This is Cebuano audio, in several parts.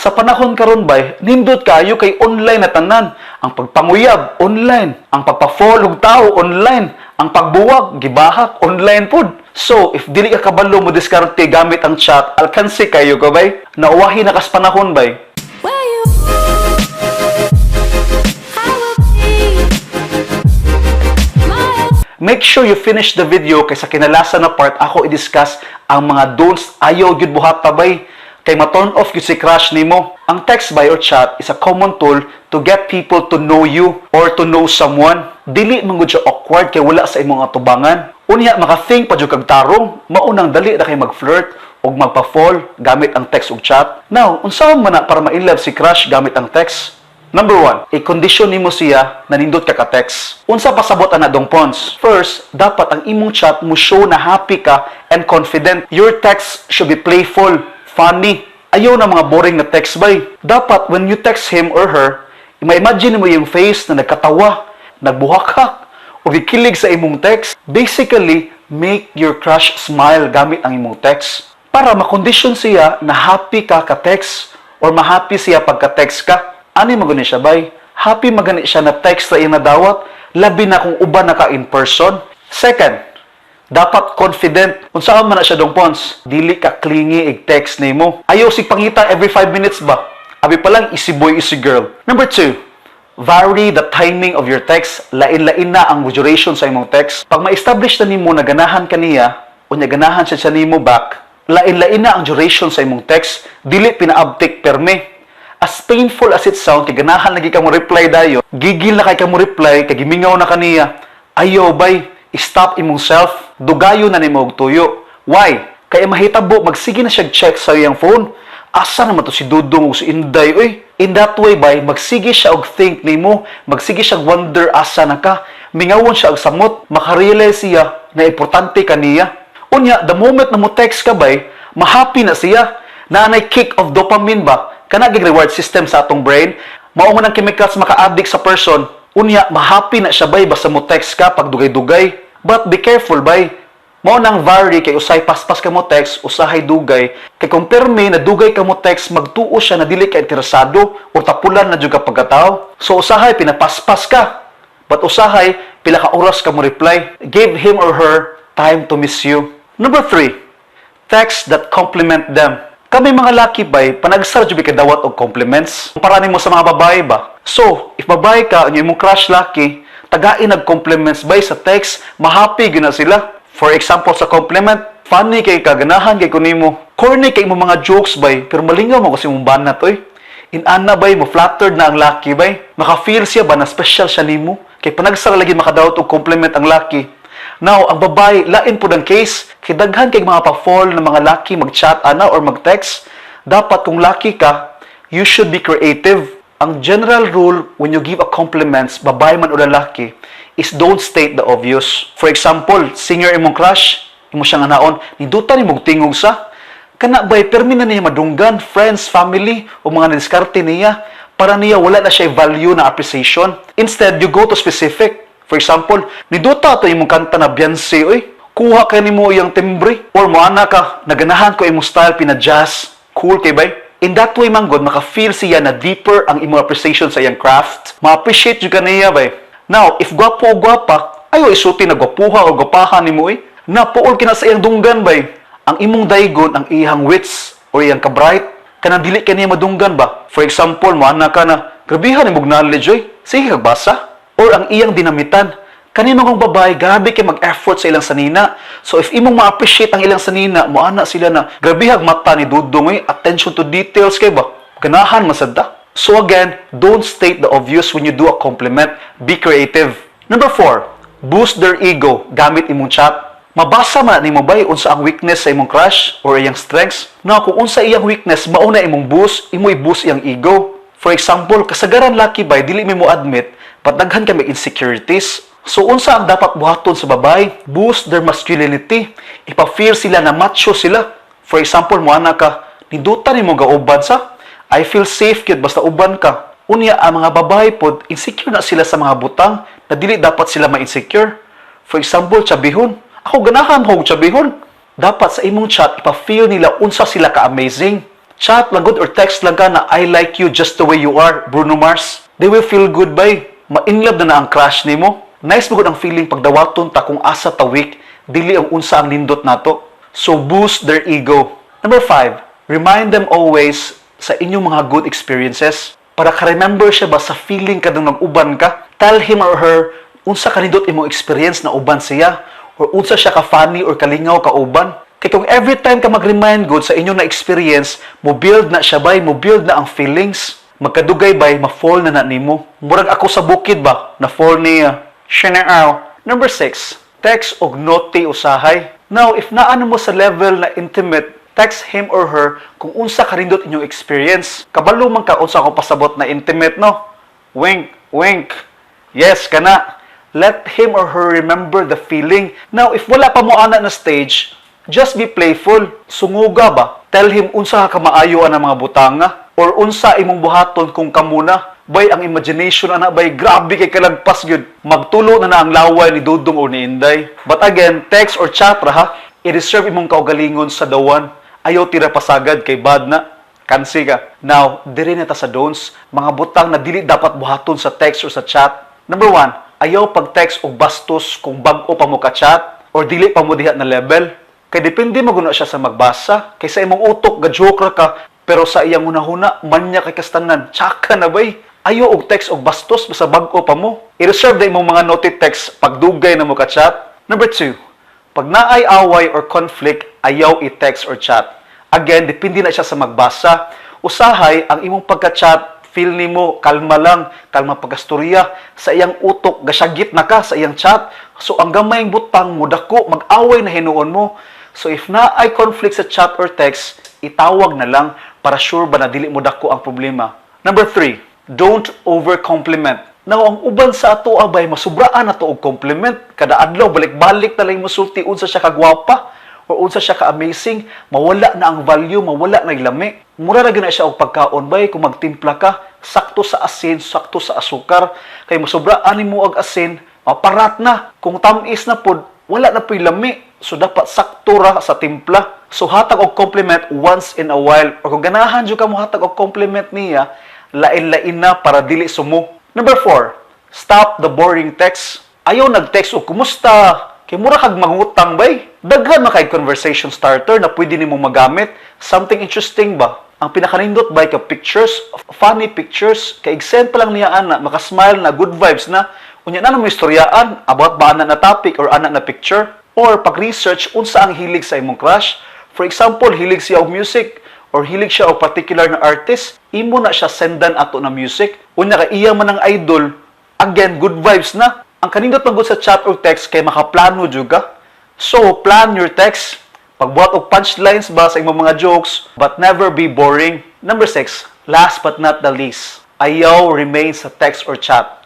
Sa panahon karon bay, nindot kayo kay online na tanan. Ang pagpanguyab online, ang pagpa-fall og tao online, ang pagbuwag gibahak online pud. So, if dili ka kabalo mo diskarte gamit ang chat, alkansi kayo ka bay. Nauwahi na kas panahon bay. Where you I will be my Make sure you finish the video kay sa kinalasan na part ako i-discuss ang mga don'ts, ayaw gyud buhata bay, kay ma-turn off gyud si crush nimo. Ang text bay or chat is a common tool to get people to know you or to know someone. Dili man gud siya awkward kay wala sa imong atubangan. Unya maka-think pa jud kag tarong, maunang dali na kay mag-flirt ug magpa-fall gamit ang text ug chat. Now, unsa man na para ma-inlove si crush gamit ang text? Number one, i-condition nimo siya na nindot ka ka-text. Unsa pasabot ana, Dong Pons? First, dapat ang imong chat mo show na happy ka and confident. Your text should be playful, funny. Ayaw na mga boring na text bay. Dapat when you text him or her, ma-imagine mo yung face na nagkatawa, nagbuhakak, o gikilig sa imong text. Basically, make your crush smile gamit ang imong text. Para makondisyon siya na happy ka ka-text or ma-happy siya pagka-text ka. Ani maguni siya bay? Happy magani siya na text sa iyang nadawat, labi na kung uban na ka in person. Second, dapat confident. Unsa man na siya, Dong Pons? Dili ka clingy ig text nimo. Ayaw sig pangita every 5 minutes ba? Abi pa lang easy boy, easy girl. Number two, vary the timing of your text. Lain-lain na ang duration sa imong text. Pag ma-establish na nimo na ganahan ka niya, o niya ganahan siya nimo back, lain-lain na ang duration sa imong text. Dili pinaabtik perme. As painful as it sound, kay ganahan lagi ka mo reply dayo, gigil na kay ka mo reply, kay gimingaw na kaniya. Ayaw bay, stop imong self, dugayo na nimo og tuyo. Why? Kay mahitabo, magsige na siya check sa iyang phone. Asa naman to si Dudong o si Inday, uy? In that way, bay, magsige siya og think nimo, magsige siya wonder asa na ka. Mingawon siya og samot, makarealize siya na importante ka niya. Unya, the moment na mo text ka bay, mahappy na siya. Naanay kick of dopamine ba? Kana gig reward system sa atong brain. Mao man ang chemicals maka-addict sa person. Unya, mahappy na siya bay basta mo text ka pag dugay-dugay. But be careful bay. Mao nang vary kay usay paspas ka mo text, usahay dugay. Kay kung perme na dugay ka mo text, magtuo siya na dili ka interesado or tapulan na jud ka pagkatao. So usahay pinapaspas ka. But usahay pila ka oras ka mo reply. Give him or her time to miss you. Number three, text that compliment them. Kami mga laki bay, panagsara jud kadawat og compliments. Kumpara nimo sa mga babae ba? So, if babae ka, ang imong crush laki, tagain nag compliments bay sa text, mahappy gyud na sila. For example, sa compliment, "Funny kay ka, ganahan kay ko nimo. Corny kay imong mga jokes bay, pero malingaw mo kasi imong banat oy." Inana bay, mo flattered na ang laki bay. Maka-feel siya ba na special siya nimo? Kay panagsara lagi makadawat og compliment ang laki. Now, ang babae, lain po ng case. Kay daghan kay mga pa-fall na mga laki mag-chat ana or mag-text. Dapat kung laki ka, you should be creative. Ang general rule when you give a compliments, babae man o lalaki, is don't state the obvious. For example, singer imong crush, imo siyang anaon, "Nindutan nimong tingog sa." Kana bay, permi na niya madunggan, friends, family, o mga nadiskarte niya, para niya wala na siya value na appreciation. Instead, you go to specific. For example, "Nindota to imong kanta na Beyonce, oy. Kuha kay nimo iyang timbre." Or moana ka, "Naganahan ko imong style pina jazz. Cool kay bay." In that way, man god, maka-feel siya na deeper ang imong appreciation sa iyang craft. Ma-appreciate jud ka niya bay. Now, if gwapo o gwapa, ayo isuti na gwapuha o gwapaha nimo eh. Napuol kina sa iyang dunggan bay. Ang imong daygon ang iyang wits or iyang ka-bright, kanang dili ka niya madunggan ba? For example, moana ka na, "Grabihan imong knowledge oy. Sige kag basa." Or ang iyang dinamitan. Kani mga babae, grabe kay mag-effort sa ilang sanina. So if imong ma-appreciate ang ilang sanina, moana sila na, "Grabe hag mata ni Dudong oy, attention to details kay ba? Ganahan man sad ta." So again, don't state the obvious when you do a compliment. Be creative. Number four, boost their ego gamit imong chat. Mabasa man nimo bay unsa ang weakness sa imong crush or iyang strengths. Now, kung unsa iyang weakness, mao na imong boost, imo i-boost iyang ego. For example, kasagaran laki bay dili mi mo admit, but daghan kami insecurities. So unsa ang dapat buhaton sa babae? Boost their masculinity. Ipa-feel sila na macho sila. For example, moana ka, "Nindutan nimo gauban sa. I feel safe gyud basta uban ka." Unya ang mga babae pod insecure na sila sa mga butang na dili dapat sila ma-insecure. For example, tsabihon. Ako ganahan ho tsabihon. Dapat sa imong chat ipa-feel nila unsa sila ka-amazing. Chat lang gud or text lang ka na "I like you just the way you are, Bruno Mars." They will feel good, bay. Ma-inlove na na ang crush nimo. Nice mo gud ang feeling pagdawaton ta kung asa ta weak, dili ang unsa ang nindot nato. So boost their ego. Number 5, remind them always sa inyong mga good experiences. Para ka-remember siya ba sa feeling kadtong nag-uban ka. Tell him or her unsa kanindot imong experience na uban siya or unsa siya ka funny or kalingaw ka uban. Kay kung every time ka mag-remind gud sa inyong na experience, mo build na siya bay, mo build na ang feelings. Magkadugay bay, ma-fall na na nimo. Murag ako sa bukid ba, na fall niya. Shenaaw. Number 6, text og naughty usahay. Now, if naano mo sa level na intimate, text him or her kung unsa karindot inyong experience. Kabalo man ka unsa ako pasabot na intimate, no? Wink, wink. Yes, kana. Let him or her remember the feeling. Now, if wala pa mo ana na stage, just be playful. Sunguga ba? Tell him unsa ka kamaayo ana mga butanga or unsa imong buhaton kung kamo na. Bay, ang imagination ana bay, grabe kay kalagpas gyud. Magtulo na na ang laway ni Dudong o ni Inday. But again, text or chat ra ha. I-reserve imong kaugalingon sa dawan. Ayaw tira pasagad kay bad na. Kansi ka. Now, dire na ta sa don'ts, mga butang na dili dapat buhaton sa text or sa chat. Number 1, ayaw pag-text og bastos kung bag-o pa mo ka-chat or dili pa mo diha na level. Kay depende mo guna siya sa magbasa. Kay sa imong utok, ga-joke ra ka, pero sa iyang hunahuna, manya kay kastanan. Tsaka na bay. Ayaw og text og bastos basta bag-o pa mo. I-reserve na imong mga naughty text pagdugay na mo ka-chat. Number 2, pag naay away or conflict, ayaw i-text or chat. Again, depende na siya sa magbasa. Usahay, ang imong pagka-chat, feel nimo kalma lang, kalma pagkastorya. Sa iyang utok, gasyagit na ka sa iyang chat. So, ang gamayng butang mo, dako, mag-away na hinuon mo. So, if naay conflict sa chat or text, itawag na lang para sure ba na dili mo dako ang problema. Number 3, don't over-compliment. Now, ang uban sa ato abay, masubraan na to og compliment. Kada adlaw, balik-balik na lang musulti unsa siya kagwapa or unsa siya ka-amazing, mawala na ang value, mawala na lami. Mura ra gyud na siya og pagkaon bay, kung magtimpla ka, sakto sa asin, sakto sa asukar. Kay mosobraan nimo og asin, maparat na. Kung tamis na pod, wala na po'y lami. So dapat sakto ra sa timpla. So hatag og compliment once in a while or kung ganahan jud ka mo hatag og compliment niya, lain-lain na para dili sumo. Number 4, stop the boring text. Ayaw nag-text og "Kumusta?" Kay mura kag mangutang bay. Daghan man kay conversation starter na pwede nimo magamit. Something interesting ba? Ang pinakanindot bay ka pictures, funny pictures, kay send pa lang niya ana, makasmile na, good vibes na. Unya na mo istoryaan about ba ana na topic or ana na picture or pag-research unsa ang hilig sa imong crush. For example, hilig siya og music or hilig siya og particular na artist, imo na siya sendan ato na music. Unya ka iya man ang idol, again, good vibes na. Ang kanindot man gud sa chat or text kay makaplano jud ka. So, plan your text. Pagbuhat og punchlines ba sa imong mga jokes, but never be boring. Number 6, last but not the least, ayaw remain sa text or chat.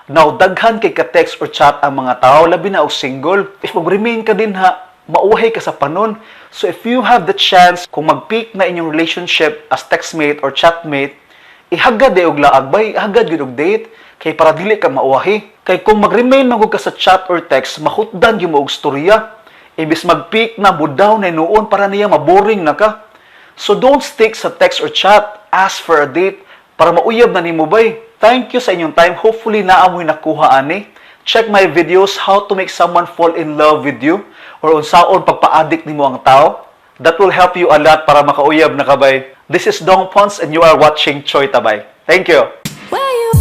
Now, daghan kay ka-text or chat ang mga tao, labi na og single. If mag-remain ka din ha, mauhay ka sa panon. So if you have the chance, kung mag-peak na inyong relationship as textmate or chatmate, ihagad day og laag bay, ihagad gyud og date kay para dili ka mauwahi. Kay kung mag-remain man gud ka sa chat or text, mahutdan gyud mo og storya. Imbis mag-peak na, budaw na noon para niya maboring na ka. So don't stick sa text or chat. Ask for a date para mauyab na nimo bay. Thank you sa inyong time. Hopefully naa mo'y nakuha ani. Check my videos, how to make someone fall in love with you or unsaon pagpa-addict nimo ang tao. That will help you a lot para makauyab na ka bay. This is Dong Pons and you are watching Choi Tabay. Thank you. Where you